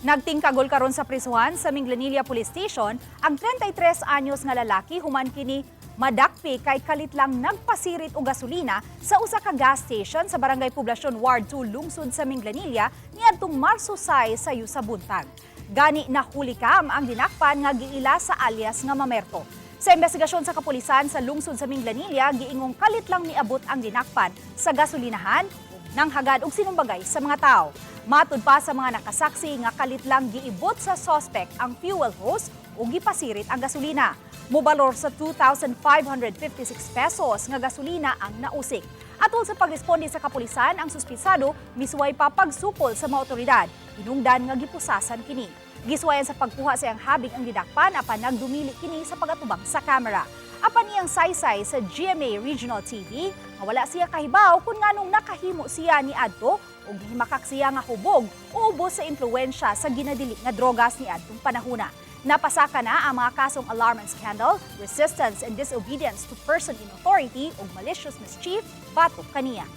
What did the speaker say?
Nagtingkagol karon sa prisuhan sa Minglanilla Police Station ang 33 anyos nga lalaki human kini madakpi kay kalit lang nagpasirit og gasolina sa usa ka gas station sa Barangay Poblacion, Ward 2, lungsod sa Minglanilla niadtong Marso 6 sayo sa buntag. Gani nahuli kam ang dinakpan nga giila sa alias nga Mamerto. Sa investigasyon sa kapulisan sa lungsod sa Minglanilla, giingong kalit lang niabot ang dinakpan sa gasolinahan nang hagad og sinumbagay sa mga tao. Matud pa sa mga nakasaksi nga kalit lang giibot sa suspect ang fuel hose ug gipasirit ang gasolina. Mobalor sa 2,556 pesos nga gasolina ang nausik. Atol sa pagresponde sa kapulisan, ang suspitsado misuway pa pagsupol sa mga otoridad. Hinungdan nga gipusasan kini. Gisuwayan sa pagkuha sa iyang habig ang gidakpan apan nagdumili kini sa pagatubang sa kamera. Apan iyang saysay sa GMA Regional TV nga wala siya kahibaw kung nganong nakahimo siya ni adto ug gihimakak siya nga hubog o ubos sa impluwensya sa ginadili nga drogas ni adtong panahuna. Napasaka na ang mga kasong alarm and scandal, resistance and disobedience to person in authority ug malicious mischief batok kaniya.